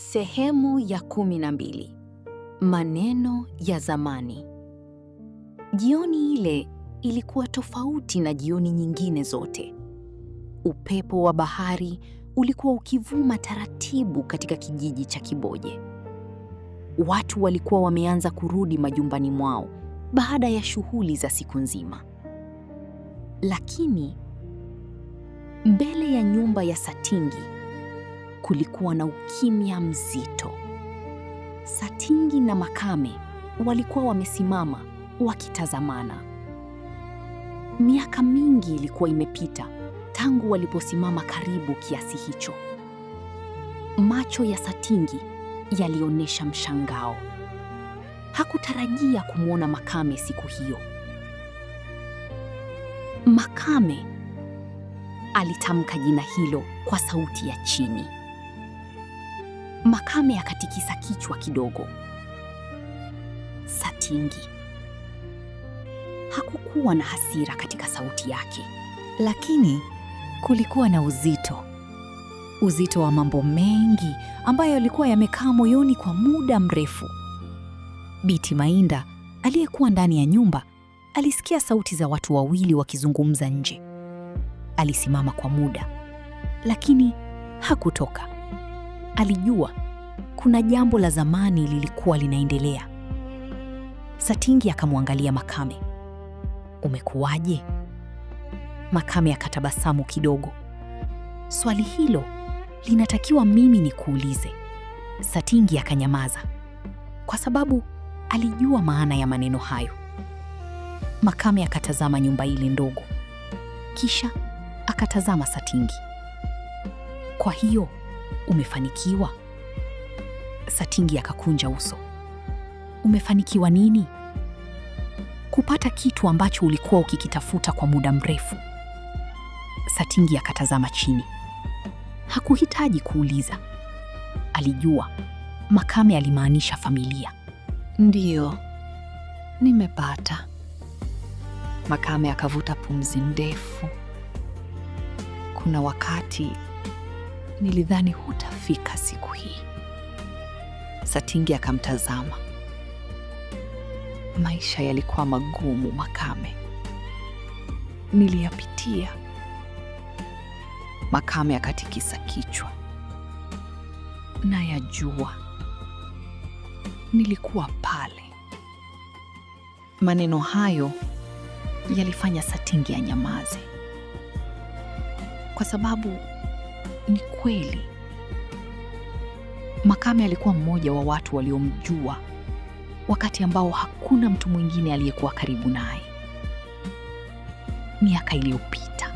Sehemu ya 12. Maneno ya zamani. Jioni ile ilikuwa tofauti na jioni nyingine zote. Upepo wa bahari ulikuwa ukivuma taratibu katika kijiji cha Kiboje. Watu walikuwa wameanza kurudi majumbani mwao baada ya shughuli za siku nzima. Lakini mbele ya nyumba ya Satingi kulikuwa na ukimya mzito. Satingi na Makame walikuwa wamesimama wakitazamana. Miaka mingi ilikuwa imepita tangu waliposimama karibu kiasi hicho. Macho ya Satingi yalionyesha mshangao. Hakutarajia kumwona Makame siku hiyo. "Makame," alitamka jina hilo kwa sauti ya chini. Makame akatikisa kichwa kidogo. "Satingi." Hakukuwa na hasira katika sauti yake. Lakini kulikuwa na uzito, uzito wa mambo mengi ambayo yalikuwa yamekaa moyoni kwa muda mrefu. Biti Mainda aliyekuwa ndani ya nyumba alisikia sauti za watu wawili wakizungumza nje. Alisimama kwa muda, lakini hakutoka. Alijua kuna jambo la zamani lilikuwa linaendelea. Satingi akamwangalia Makame. "Umekuwaje?" Makame akatabasamu kidogo. "Swali hilo linatakiwa mimi nikuulize." Satingi akanyamaza, kwa sababu alijua maana ya maneno hayo. Makame akatazama nyumba ile ndogo, kisha akatazama Satingi. "Kwa hiyo umefanikiwa?" Satingi akakunja uso. "Umefanikiwa nini?" "Kupata kitu ambacho ulikuwa ukikitafuta kwa muda mrefu." Satingi akatazama chini. Hakuhitaji kuuliza. Alijua Makame alimaanisha familia. "Ndiyo, nimepata." Makame akavuta pumzi ndefu. "Kuna wakati nilidhani hutafika siku hii." Satingi akamtazama. "Maisha yalikuwa magumu, Makame. Niliyapitia." Makame akatikisa kichwa. "Nayajua. Nilikuwa pale." Maneno hayo yalifanya Satingi anyamaze, kwa sababu ni kweli. Makame alikuwa mmoja wa watu waliomjua wakati ambao hakuna mtu mwingine aliyekuwa karibu naye. Miaka iliyopita,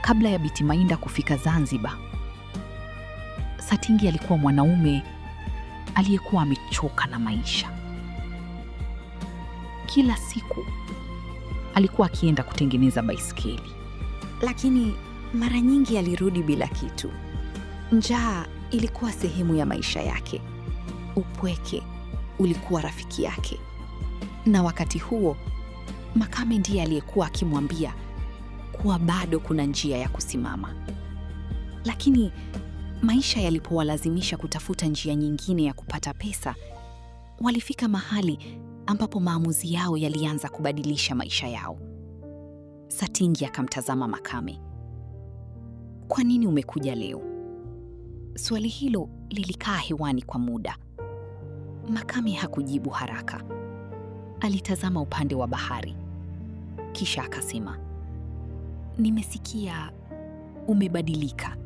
kabla ya Biti Mainda kufika Zanzibar, Satingi alikuwa mwanaume aliyekuwa amechoka na maisha. Kila siku alikuwa akienda kutengeneza baiskeli, Lakini mara nyingi alirudi bila kitu. Njaa ilikuwa sehemu ya maisha yake. Upweke ulikuwa rafiki yake. Na wakati huo, Makame ndiye aliyekuwa akimwambia kuwa bado kuna njia ya kusimama. Lakini maisha yalipowalazimisha kutafuta njia nyingine ya kupata pesa, walifika mahali ambapo maamuzi yao yalianza kubadilisha maisha yao. Satingi akamtazama Makame. "Kwa nini umekuja leo?" Swali hilo lilikaa hewani kwa muda. Makame hakujibu haraka. Alitazama upande wa bahari. Kisha akasema, "Nimesikia umebadilika."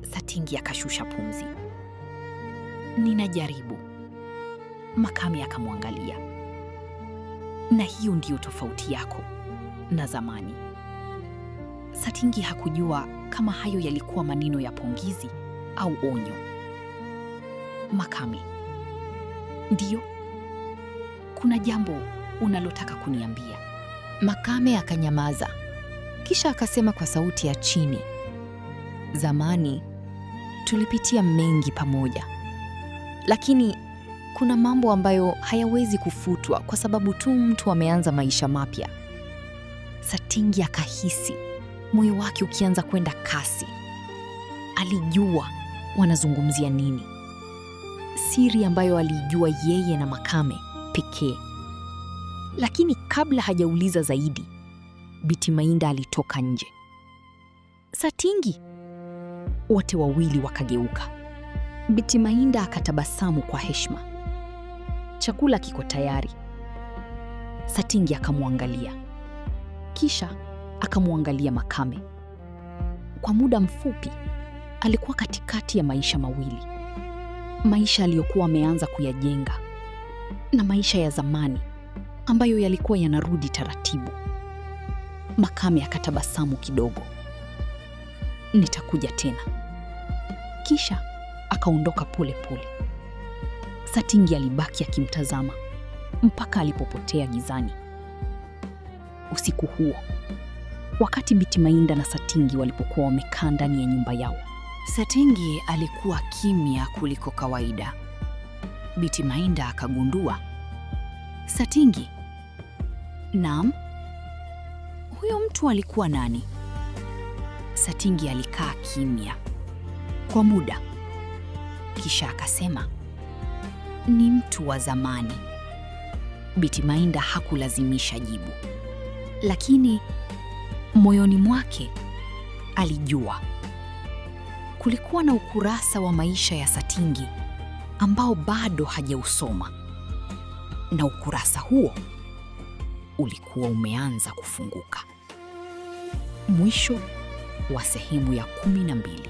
Satingi akashusha pumzi. "Ninajaribu." Makame akamwangalia. "Na hiyo ndiyo tofauti yako na zamani." Satingi hakujua kama hayo yalikuwa maneno ya pongezi au onyo. "Makame, ndiyo, kuna jambo unalotaka kuniambia." Makame akanyamaza, kisha akasema kwa sauti ya chini, "Zamani tulipitia mengi pamoja, lakini kuna mambo ambayo hayawezi kufutwa kwa sababu tu mtu ameanza maisha mapya." Satingi akahisi moyo wake ukianza kwenda kasi. Alijua Wanazungumzia nini? Siri ambayo aliijua yeye na Makame pekee. Lakini kabla hajauliza zaidi, Biti Mainda alitoka nje. Satingi! Wote wawili wakageuka. Biti Mainda akatabasamu kwa heshima. Chakula kiko tayari. Satingi akamwangalia, kisha akamwangalia Makame. Kwa muda mfupi alikuwa katikati ya maisha mawili, maisha aliyokuwa ameanza kuyajenga na maisha ya zamani ambayo yalikuwa yanarudi taratibu. Makame akatabasamu kidogo. Nitakuja tena. Kisha akaondoka pole pole. Satingi alibaki akimtazama mpaka alipopotea gizani. Usiku huo, wakati Biti Mainda na Satingi walipokuwa wamekaa ndani ya nyumba yao, Satingi alikuwa kimya kuliko kawaida. Biti Mainda akagundua. Satingi, naam, huyo mtu alikuwa nani? Satingi alikaa kimya kwa muda, kisha akasema, ni mtu wa zamani. Biti Mainda hakulazimisha jibu, lakini moyoni mwake alijua kulikuwa na ukurasa wa maisha ya Satingi ambao bado hajausoma, na ukurasa huo ulikuwa umeanza kufunguka. Mwisho wa sehemu ya 12.